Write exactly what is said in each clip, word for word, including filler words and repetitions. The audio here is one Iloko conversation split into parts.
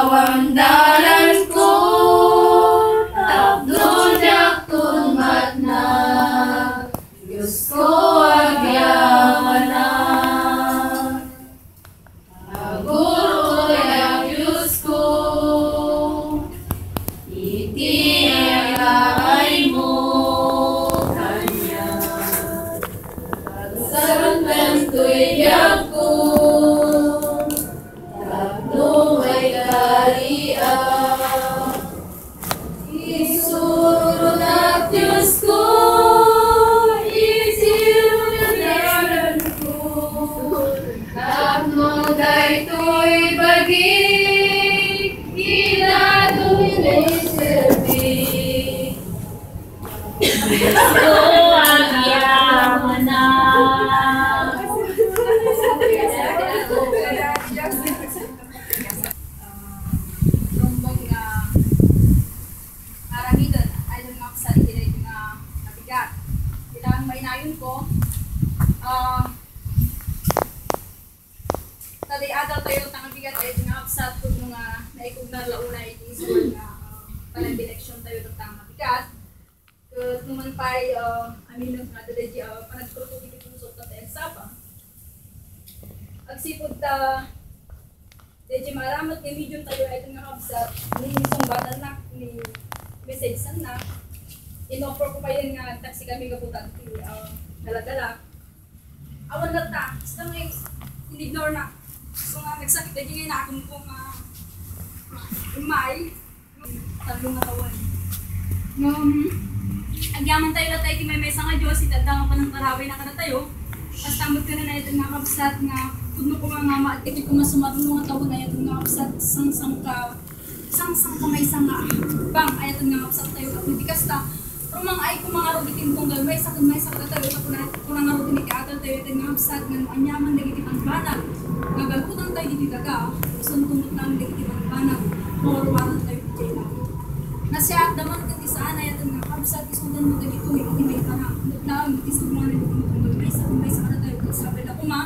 Pandalanko, tapno diakon matnag, Diosko, agyamanak. Agur-oyak, Diosko, iti yaaymo kaniak. Agsarankan toy biagko, tapno maikariak. Isuronak, Diosko, iti rugannanko, tapno daytoy bagik, idadum ni serbi. Diosko, agyamanak. Ah, rumbong nga aramiden, ay nga sa iti nga mabigat. Bilang mainayonko, ah, ta diay adaltayo ta nga bigat ay nga kabsat, pudno nga naikog na la unay iti isuan nga, ah, panagdireksiontayo ta nga mabigat. Ket numan pay, ah, amin nga adda daydi, ah, panagturpod iti puso ta ti agsapa. Agsipud ta daydi maaramat nga mediumtayo ay nga kabsat, ni sungbatannak, ni message-annak, inoffer ko pay nga agtaksi kami gapu ta ti, ah, gala-gala. Awan latta, basta nga in-ignore na. So nga, nagsakit daydi nga inakum ko nga, ah, immay. Tallo nga tawen. Ngem, agyamantayo latta iti maymaysa nga Dios, iti adda nga panangtarawayna kadatayo. Basta met ken, ay nga kabsat nga, pudno koma nga maadda iti koma sumarno nga tawen, ay nga kabsat, sangsangka, sangsangka maysa nga bang, ay nga kabsat tayo, ket iti kasta, rumang-ay koma ngarud iti tunggal maysa ken maysa kadatayo, ta kuna, kuna ngarud iti adaltayo, ay nga kabsat, nga no aniaman dagiti bambanag, nga garudantayo iti daga, isunto met laeng dagiti bambanag, mawarwarantayo. Nasiaat da man ket ti saan a yat nga kabsat, isudan mo dagitoy iti maiparang. Met laeng iti sabunganan iti tunggal maysa ken maysa kadatayo ket sabay la koma,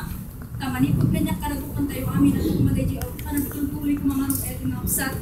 ta manipud kaniak, kanagukantayo amin a koma daydi a panagtultuloy koma ngarud a yat nga kabsat.